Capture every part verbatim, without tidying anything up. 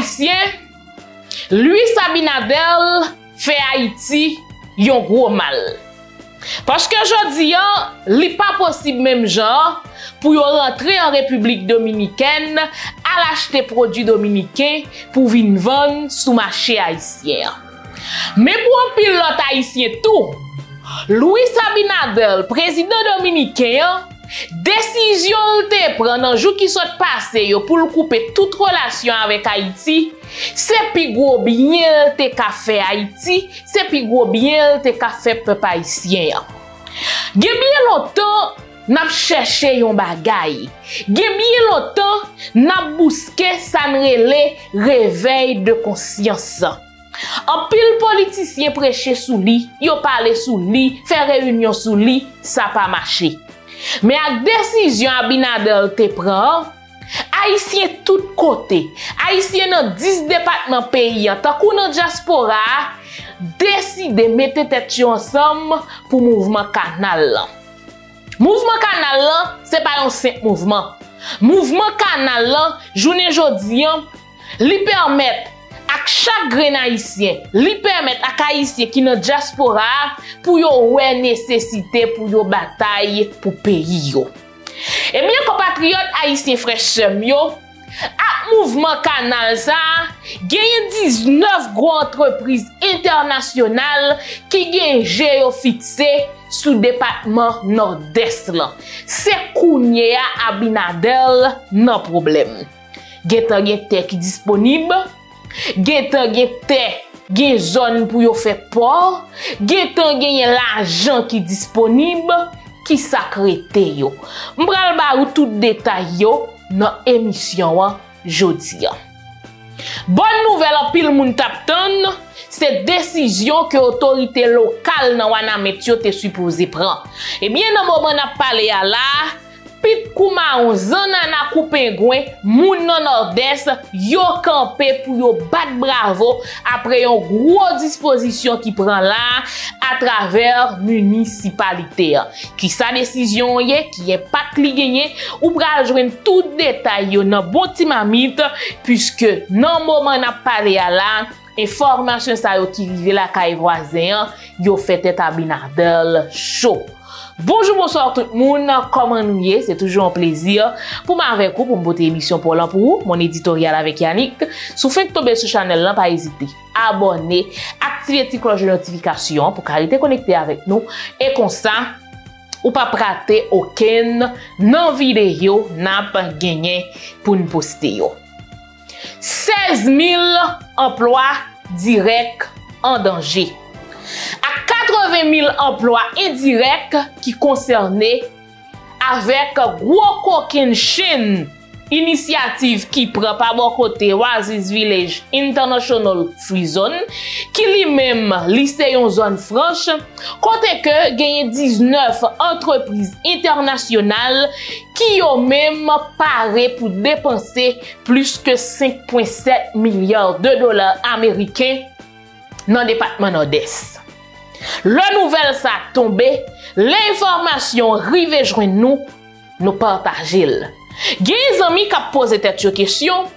Ayisyen, Luis Abinader fè Ayiti yon gwo mal. Paske jodi a, li pa posib menm jan an pou yo rantre an Repiblik Dominikèn, al achte pwodui dominiken pou vin vann sou mache ayisyen an. Men pou anpil lòt Ayisyen tou, Luis Abinader, prezidan dominiken an, desizyon l te pran nan jou ki sot pase yo pou l koupe tout relasyon avèk Ayiti, se pi gwo byen l te ka fè Ayiti, se pi gwo byen l te ka fè pèp ayisyen an. Gen byen lontan n ap chèche yon bagay. Gen byen lontan n ap bouske sa n rele revèy de konsyans. Anpil politisyen preche sou li, yo pale sou li, fè reyinyon sou li, sa pa mache. Men ak desizyon Abinader te pran an, Ayisyen tout kote, Ayisyen nan dis depatman peyi an, tankou nan dyaspora a, deside mete tèt yo ansanm pou mouvman kanal lan. Mouvman kanal lan, se pa yon senp mouvman. Mouvman kanal lan, jounen jodi an, li pèmèt ak chak grenn Ayisyen, li pèmèt ak Ayisyen ki nan dyaspora a pou yo wè nesesite pou yo batay pou peyi yo. Ebyen, konpatriyòt ayisyen, frè sè m yo, ak mouvman kanal sa a, genyen diznèf gwo antrepriz entènasyonal ki gen je yo fikse sou depatman Nòdès lan. Se kounye a Abinader nan pwoblèm. Gentan gen tè ki disponib, gentan gen tè, gen zòn pou yo fè pò, gentan genyen lajan ki disponib, ki sa k rete yo. M pral ba ou tout detay yo nan emisyon an jodi a. Bòn nouvèl anpil moun t ap tann, se desizyon ke otorite lokal nan Wanament yo te sipoze pran. Ebyen, nan moman n ap pale a la, pit kou mawon, zannanna kou pengwen, moun nan Nòdès, yo kanpe pou yo bat bravo apre yon gwo dispozisyon ki pran la atravè minisipalite an. Kisa desizyon an ye? Ki enpak li genyen? Ou pral jwenn tout detay yo nan Bon Ti Mamit, piske nan moman n ap pale a la, enfòmasyon sa yo ki rive lakay vwazen an, yo fè tèt Abinader cho. Bonjou, bonswa tout moun, kòman nou ye? Se toujou yon plezi pou m avèk ou, pou m pote emisyon pa w lan pou ou, Mon Éditorial avec Yanick. Si w fenk tonbe sou chanèl lan, pa ezite abòne, aktive ti klòch de notifikasyon an pou w ka rete konekte avèk nou. E konsa, ou p ap rate okenn nan videyo n ap genyen pou n poste yo. Sèz mil anplwa dirèk an danje. Ak katreven mil anplwa endirèk ki konsène avèk gwo kokenn chenn inisyativ ki pran pa bò kote Oasis Village International Free Zone, ki li menm, li se yon zòn franch, kote ke genyen diznèf antrepriz entènasyonal ki yo menm pare pou depanse plis ke senk pwen sèt milya de dola ameriken nan depatman Nòdès. Lè nouvèl sa tonbe, lè enfòmasyon rive jwenn nou, nou pataje l. Gen zanmi k ap poze tèt yo kesyon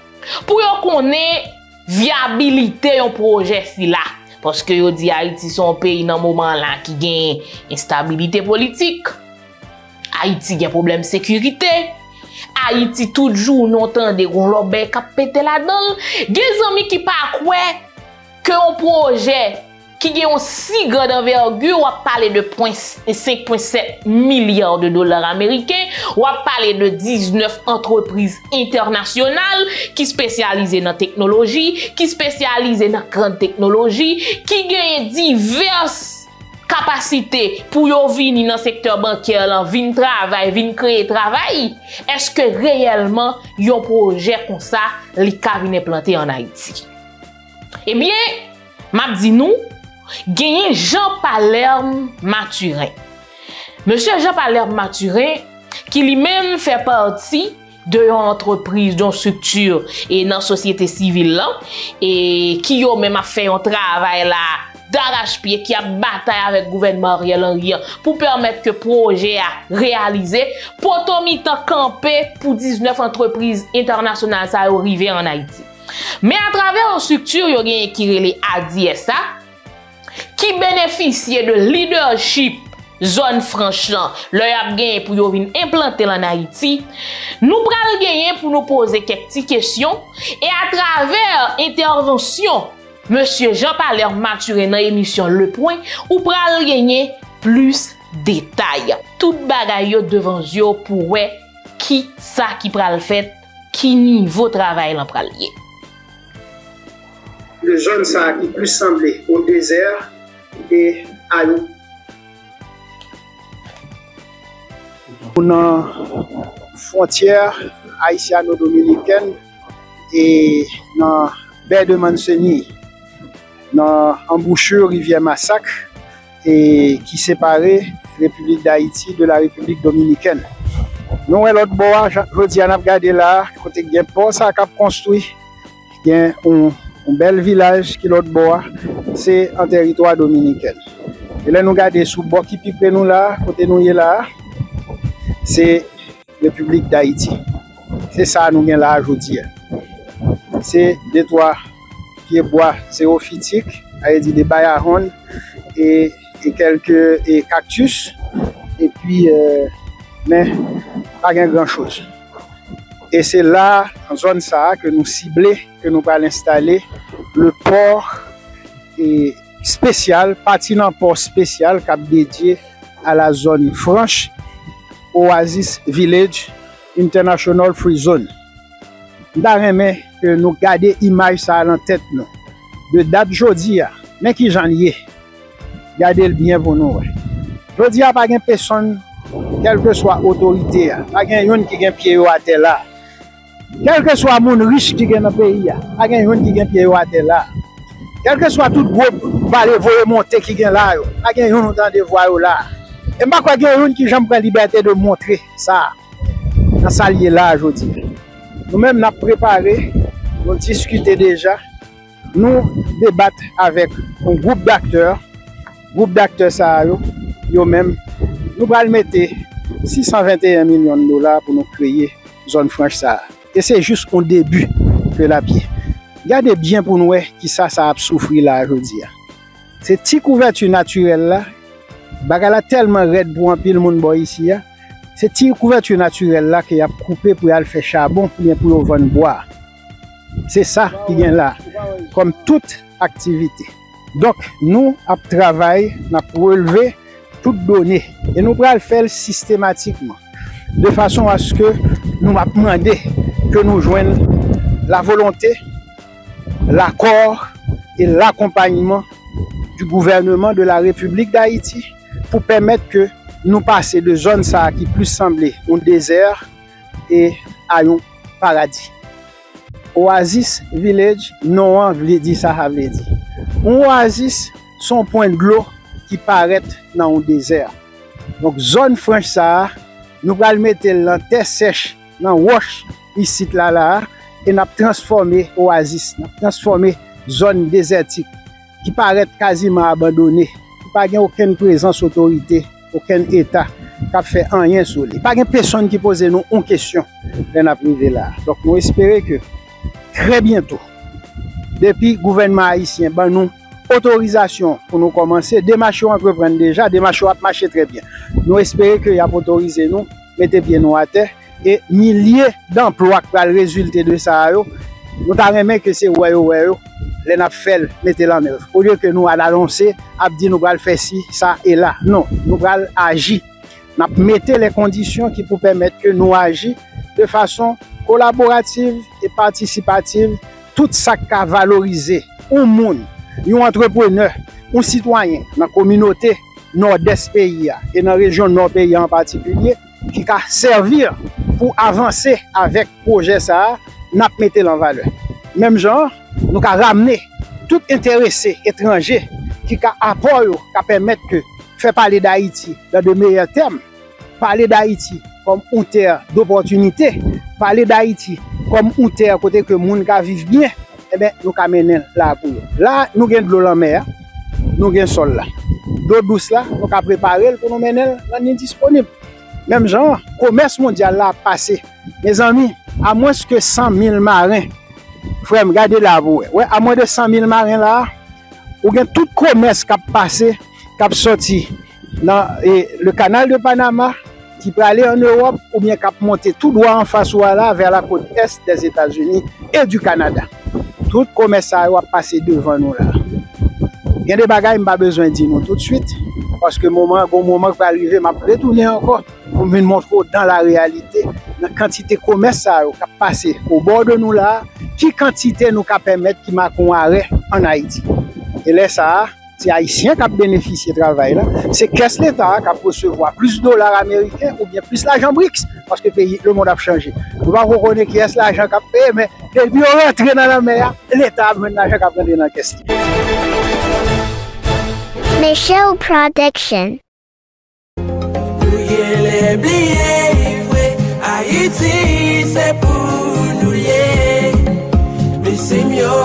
pou yo konnen vyabilite yon pwojè sila. Paske yo di Ayiti se yon peyi nan moman an la ki gen enstabilite politik. Ayiti gen pwoblèm sekirite. Ayiti, tout jounen w tande gon lòbèy k ap pete ladan l. Gen zanmi ki pa kwè ke yon pwojè ki gen yon si grand anvègi, w ap pale de pwen, senk pwen sèt milya de dola ameriken, w ap pale de diznèf antrepriz entènasyonal ki espesyalize nan teknoloji, ki espesyalize nan gran teknoloji, ki genyen divès kapasite pou yo vini nan sektè bankè lan, vin travay, vin kreye travay. Èske reyèlman yon pwojè konsa, li ka vin enplante ann Ayiti? Ebyen, m ap di nou, genyen Jean Palerme Mathurin. Mesye Jean Palerme Mathurin, ki li menm fè pati de yon antrepriz, de yon estrikti, e nan sosyete sivil lan, e ki yo menm ap fè yon travay la darachpye, ki ap batay avèk gouvènman Ariel Henry an pou pèmèt ke pwojè a reyalize, poto mitan kanpe pou diznèf antrepriz entènasyonal sa yo rive ann Ayiti. Men atravè yon estrikti yo genyen ki rele A D S A, ki benefisye de lidèchip zòn franch lan lè y ap genyen pou yo vin enplante l ann Ayiti, nou pral genyen pou nou poze kèk ti kesyon e atravè entèvansyon Mesye Jean Palerme Mathurin nan emisyon Le Point, ou pral genyen plis detay. Tout bagay yo devan zye w pou w wè ki sa ki pral fèt, ki nivo travay lan pral ye. De zòn sa a ki plis sanble yon dezè e a yon Nan fwontyè ayisyano-dominikèn e nan bè de Manzanillo, nan anbouchi rivyè Masak e ki separe Repiblik Dayiti de la Repiblik Dominikèn. Nou wè lòt bò a, jodi a n ap gade la a, kote gen pò sa k ap konstwi, gen yon, yon bèl vilaj ki lòt bò a, se an tèritwa dominiken. E lè nou gade sou bò ki pi pre nou la a, kote nou ye la a, se Repiblik Dayiti. Se sa nou gen la a jodi a. Se de twa pye bwa xerophytique, sa vle di de bayahonn, e, e kèlke e kaktis, epi, e, men pa gen gran choz. E se la, nan zòn sa a, ke nou sible, ke nou pral enstale le port e, espesyal, pati nan pò espesyal k ap dedye a la zòn franch Oasis Village International Free Zone. M ta renmen ke nou gade imaj sa a nan tèt nou. De dat jodi a, men kijan l ye. Gade l byen pou nou wè. Jodi a pa gen pesonn, kèlkeswa otorite a, pa gen youn ki gen pye yo atè la. Kèlkeswa moun rich ki gen nan peyi a, pa gen youn ki gen pye yo atè la. Kèlkeswa tout gwo bale voye monte ki gen la yo, pa gen youn ou tande vwa yo la. E m pa kwè gen youn ki janm pran libète de montre sa nan sa l ye la a jodi. Nou menm n ap prepare, nou diskite deja, nou debat avèk yon gwoup daktè, gwoup daktè sa a yo, yo menm, nou pral mete sis san venteyen milyon dola pou nou kreye zòn franch sa a. E se jis yon debi ke l ap ye. Gade byen pou n wè kisa sa ap soufri la a jodi a. Se ti kouvèti natirèl la, bagay la tèlman rèd pou anpil moun bò isi a, se ti kouvèti natirèl la ke y ap koupe pou y al fè chabon oubyen pou yo vann bwa a. Se sa ki gen la, kòm tout aktivite. Donk, nou ap travay, n ap relve tout done e nou pral fè l sistematikman, de fason aske nou ap mande ke nou jwenn la volonte, lakò e lakonpayman du gouvernement de la République d'Haïti pou pèmèt ke nou pase de zòn sa a ki plis sanble yon dezè e a yon paradi. Oasis Village, non an vle di sa sa vle di. Yon oasis se yon pwen dlo ki parèt nan yon dezè. Donk zòn franch sa a, nou pral mete l nan tè sèch, nan wòch isit la la a, e n ap transfòme oasis, n ap transfòme zòn dezètik ki parèt kaziman abandone, ki pa gen okenn prezans otorite, okenn eta k ap fè anyen sou li. Pa gen pesonn ki poze nou yon kesyon lè n ap rive la a. Donk nou espere ke trè byento, depi gouvènman ayisyen ban nou otorizasyon pou nou kòmanse, demach yo antreprann deja, demach yo ap mache trè byen. Nou espere ke y ap otorize nou mete pye nou atè e milye danplwa k pral rezilte de sa a yo, nou ta renmen ke se wè yo wè yo lè n ap fè l, mete l an èv. Olye ke nou al anonse, ap di nou pral fè si, sa e la. Non, nou pral aji. N ap mete lè kondisyon ki pou pèmèt ke nou aji de fason kolaborativ e patisipativ, tout sa k ka valorize yon moun, yon antreprenè, yon sitwayen nan kominote Nòdès peyi a e nan rejyon Nò peyi a an patikilye, ki ka sèvi pou avanse avèk pwojè sa a, n ap mete l an valè. Menm jan an, nou ka ramne tout enterese etranje ki ka apò yo ka pèmèt ke fè pale Dayiti dans de meilleurs termes, pale Dayiti kòm yon tè dopòtinite, pale Dayiti kòm yon tè kote ke moun ka viv byen, enben, nou ka mennen l la pou yo. La, nou gen dlo lanmè a, nou gen sòl la. Dlo dous la, nou ka prepare l pou nou mennen l nan ni disponib. Menm jan an, komès mondyal la ap pase. Mezanmi, amwenske san mil maren Frè m, gade la pou wè. Wè, a mwen de san mil maren la, ou gen tout komès k ap pase, k ap sòti nan e, le canal de Panama, ki prale an Ewòp, oubyen k ap monte tou dwa anfas ou a la, vè la kot ès dèzetazini e di Kanada. Tout komès sa yo ap pase devan nou la. Gen de bagay m pa bezwen di nou toutswit, paske moman, gon moman k pral rive, m ap retounen ankò pou m vin montre w dan la reyalite, nan kantite komès sa yo k ap pase obò de nou la, ki kantite nou ka pèmèt ki make yon arè ann Ayiti. E lè sa a, se Ayisyen k ap benefisye travay la, se kès leta a k ap resevwa plis dola ameriken oubyen plis lajan briks, paske peyi, lemonn ap chanje. Nou pa ko konnen kiyès lajan k ap peye, men depi yo rantre nan lanmè a, leta ap jwenn lajan k ap rantre nan kès li. Michelle Production. Nou genlè bliye vre, Ayiti se pou nou l ye. Mesi m yo,